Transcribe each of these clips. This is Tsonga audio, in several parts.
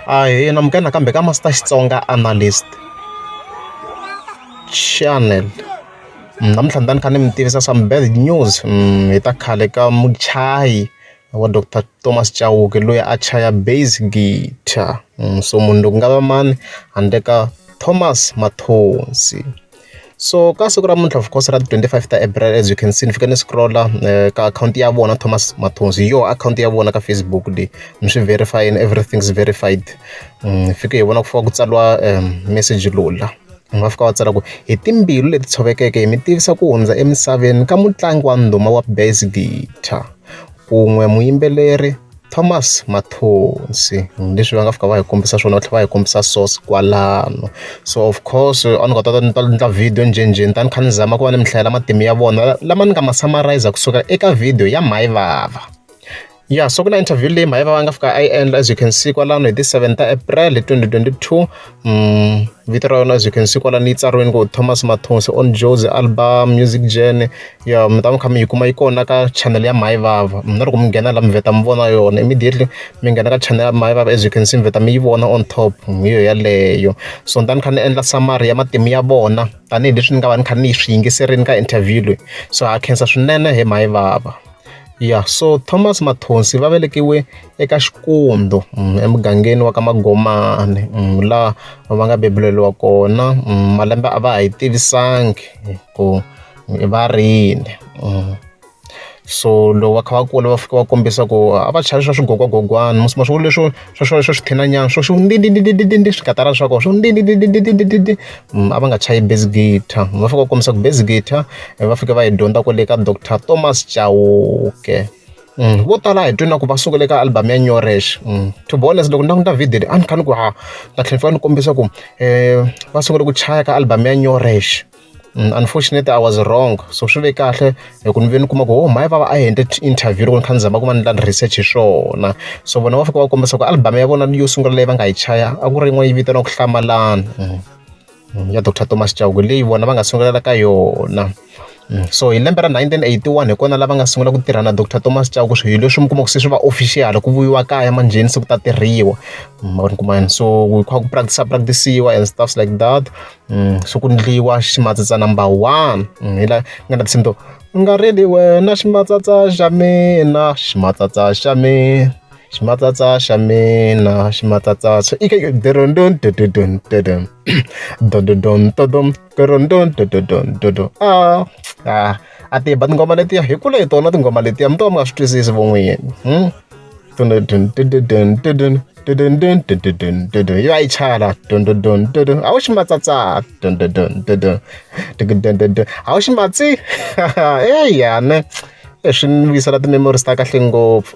Ahee namukela nakambe ka Master Xitsonga Analyst Channel. Namuntlha ni ta ni kha ni mi tivisa some bad news hi ta khale ka muchayi wa Doctor Thomas Chauke loyi a chaya bass guitar. So munhu loko ku nga va mani handle ka Thomas Mathonsi. So ka siku ra namuntlha of course ra ti 25 ta April, as you can see, ni fike ni scroll-a ka akhawunti ya vona Thomas Mathonsi, hi yona akhawunti ya vona ka Facebook leyi ni swi verify-ini, everything is verified. Hi fike hi vona ku fika ku tsariwa message lowu la va fika va tsala ku hi timbilu leti tshovekeke hi mi tivisa ku hundza emisaveni ka mutlangi wa ndhuma wa bass guitar kun'we muyimbeleri Thomas Mathonsi. Leswi va nga fika va hi kombisa swona, va tlhela va hi kombisa source kwalano. So of course a ni nga ta ta ni ta endla video njhenjhe, ni ta ni kha ni zama ku va ni mi hlayela matimu ya vona lama ni nga ma summarize kusuka eka video ya Mhayivava. Ya, so ku na interview leyi Mhayivava a nga fika a yi endla, as you can see kwalano, hi ti 7 ta April hi 2022. Vito ra yona, as you can see kwalano, yi tsariwini ku Thomas Mathonsi on Jozi album music journey. Ya, mi ta mi kha mi yi kuma, yi kona ka channel ya Mhayivava. Na loko mi nghena la mi vheta mi vona yona immediately, mi nghena ka channel ya Mhayivava, as you can see, mi vheta mi yi vona on top, hi yo yaleyo. So ni ta ni kha ni endla summary ya matimu ya vona tanihileswi ni nga va ni kha ni swi yingiserini ka interview leyi. So ha khensa swinene hi Mhayivava. Ya, so Thomas Mathonsi va velekiwe eka Xikundu, emugangeni wa ka Magomani, laha va nga bebuleriwa kona. Malembe a va ha yi tivisangi ku va rini. So loko va kha va kula, va fika va kombisa ku a va chaya swa swigogwagogwana, ma swi leswo swa swa swithinanyana swo swo ndindindindindindi, swikatara swa kona swo ndindindindindindi. A va nga chayi bass guitar. Va fika va kombisa ku bass guitar va fika va yi dyondza kwale ka Doctor Thomas Chauke. Vo tala hi twi na ku va sungule ka album ya Nyorex. To be honest, loko ni languta video leyi a ni kha ni ku ha ta tlhela ni fika ni kombisa ku va sungule ku chaya ka album ya Nyorex. Unfortunately I was wrong, so swi ve kahle hi ku ni ve ni kuma ku oh, Mhayivava a endle interview loko ni kha ni zama ku va ni endla research hi swona. So vona va fika va kombisa ku album ya vona yo sungula leyi va nga yi chaya a ku ri yin'wana yi vitaniwaka Hlamalani, ya Doctor Thomas Chauke, leyi vona va nga sungulela ka yona. So hi lembe ra 1981 hi kona lava nga sungula ku tirha na Doctor Thomas Chauke. Hi leswi mi kuma ku se swi va official, ku vuyiwa kaya manjheni, se ku ta tirhiwa, ma kuma yini. So ku kha ku practice practice-iwa and stuffs like that. So ku ndliwa Ximatsatsa number 1, hi la nga na tinsimu to u nga rili wena ximatsatsa xa mina, ximatsatsa xa mina, ximatsatsa xa mina, ximatsatsa xa ike dun dun dun dun dun dun dun dun dun dun dun dun dun. A a a ti ba tinghoma letiya, hi kule hi tona tinghoma letiya, mi to va mi nga swi twisisi von'wini. Dun dun dun dun dun dun dun dun dun dun dun dun, yi va yi chaya dun dun dun dun dun, a wu ximatsatsa dun dun dun dun dun dun dun dun dun, a wu ximatsi eya ne, swi ni vuyisela ti-memories ta kahle ngopfu.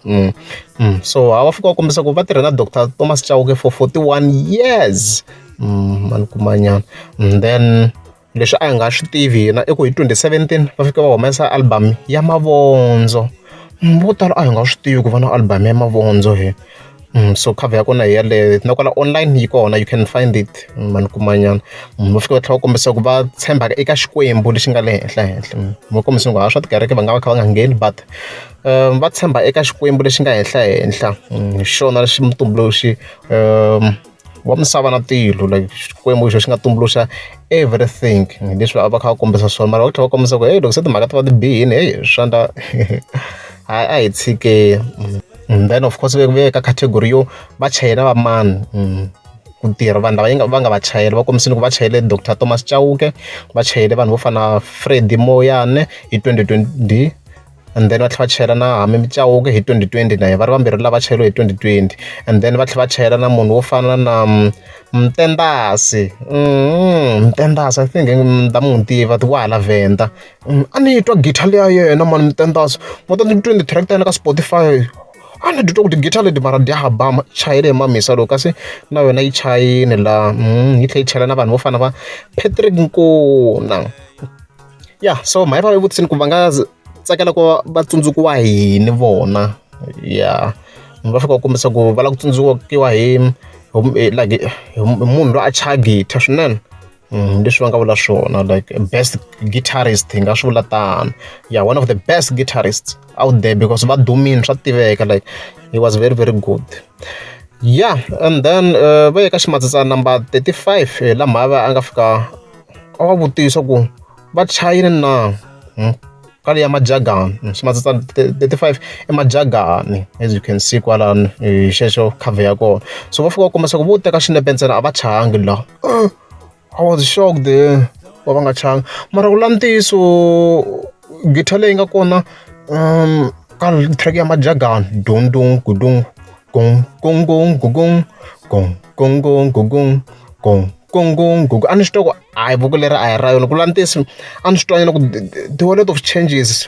So ha va fika va kombisa ku va tirha na Doctor Thomas Chauke for 41 years, ma ni kuma nyana. Then leswi a hi nga swi tivi hina i ku hi 2017 va fika va humesa album ya Mavondzo. Vo tala a hi nga swi tivi ku va na album ya Mavondzo he. So cover ya kona hi yaleyo, na kwala online yi kona, you can find it, ma ni kuma nyana. Va fika va tlhela va kombisa ku va tshemba eka Xikwembu lexi nga le henhla henhla. Va kombisa ku ha swa tikereke va nga va kha va nga ngheni, but va tshemba eka Xikwembu lexi nga henhla henhla, hi xona lexi mutumbuluxi wa misava na tilo, like Xikwembu xo xi nga tumbuluxa everything, leswi va kha va kombisa swona. Mara va tlhela va kombisa ku hey, loko se timhaka ti va ti bihini, hey, swa ndla hayi, a hi tshikeni. Then of course ve ka category yo va chayela va mani ku tirha, vanhu lava va nga va chayela, va kombisile ku va chayele Doctor Thomas Chauke, va chayele vanhu vo fana na Freddy Moyane hi 2020, and then va tlhela va chayela na Hami Chauke hi 2020, na va ri vambirhi lava chayeriwe hi 2020, and then va tlhela va chayela na munhu wo fana na Mtendasi. Mtendasi, I think ni ta n'wi tiva, wa hala Venda. A ni twa guitar leya yena mani Mtendasi, mo ta ni twe ti-track ta yena ka Spotify, a ni twa ku ti-guitar leti mara dya ha ba, chayele hi Mamisa lowu, kasi na yona yi chayini la, yi tlhela yi chayela na vanhu vo fana va Patrick Nkuna. Ya, so mhaka yi vutisini ku va nga tsakela ku va tsundzukiwa hi yini vona. Ya, va fika va kombisa ku va lava ku tsundzukiwa hi like hi munhu loyi a chaya guitar swinene, leswi va nga vula swona, like best guitarist, hi nga swi vula tano. Yeah, one of the best guitarists out there, because va dumile, swa tiveka, like he was very very good. Yeah, and then va ye ka ximatsatsa number 35, la Mhava a nga fika a va vutisa ku va chayile na ka leya Majagani. Ximatsatsa 35 i Majagani, as you can see kwalano hi xexo cover ya kona. So va fika va kombisa ku vo teka xinepe ntsena, a va chayangi la. I was shocked va va nga chayangi, mara ku la ntiyiso guitar leyi nga kona ka track ya Majagani, dundun gudung gong gong gong gong gong gong gong gong gong gong gong gong, a ni swi twa ku hayi, voko leri a hi ra yona. Ku la ntiyiso a ni swi twa nyana ku there were a lot of changes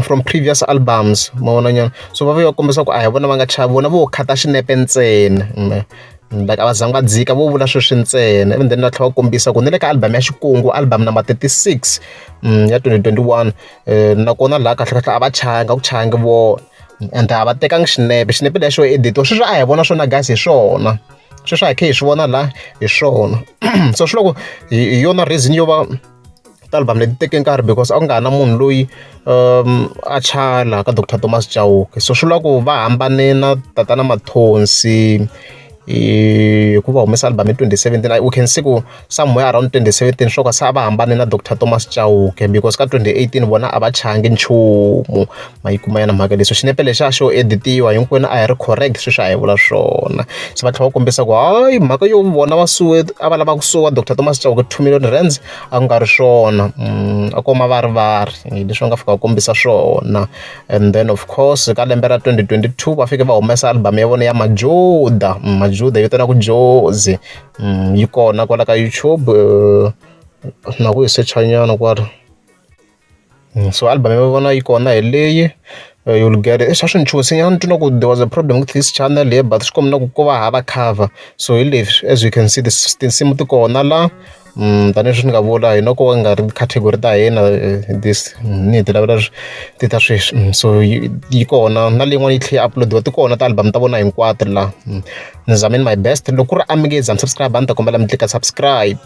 from previous albums, ma vona nyana. So va vuya va kombisa ku a hi vona va nga chavi, vona vo khata xinepe ntsena, like a va zanga va dzika, vo vula sweswi ntsena. Even then va tlhela va kombisa ku ni le ka album ya Xikungu, album number 36 ya 2021, nakona laha kahlekahle a va chayanga, ku chayangi vona, and a va tekangi xinepe, xinepe lexi xo editiwa. Sweswi a hi vona swona guys, hi swona sweswi a hi khe hi swi vona laha, hi swona. So swi loko hi yona reason yo va ti-album leti teke nkarhi, because a ku nga ha na munhu loyi a chaya laha ka Dr Thomas Chauke. So swi vula ku va hambane na Tatana Mathonsi hikuva humesa album hi 2017. We can see ku somewhere around 2017 swo ka se a va hambane na Dr Thomas Chauke, because ka 2018 vona a va chayangi nchumu. Ma yi kuma yana mhaka leswi, xinepe lexi a xo editiwa hinkwenu a hi ri correct sweswi a hi vula swona. Se va tlhela va kombisa ku hayi, mhaka yo vona va suwe, a va lava ku suwa Dr Thomas Chauke R2 million, a ku nga ri swona, a ko mavarivari hi leswi va nga fika va kombisa swona. And then of course ka lembe ra 2022 va fike va humesa album ya vona ya Majuda, Majuda yi vitaniwaku Jozi. Yi kona kwala ka YouTube, na ku yi secha nyana kwala. So album ya vona yi kona, hi leyi, you'll get it. Swa swi ni chuhisa nyana, ni twa na ku there was a problem with this channel here, but swi komba na ku ko va hava cover. So hi leswi, as you can see, tinsimu ti kona la. Tanihileswi ni nga vula hina ko nga ri category ta hina this ni hi ti lavela ti ta sweswi. So yi kona na leyin'wana yi tlhela yi upload-iwa, ti kona ti-album ta vona hinkwato la. Ni zameni my best. Loko ku ri a mi nge za mi subscribe, a ni ta kombela mi tlika subscribe.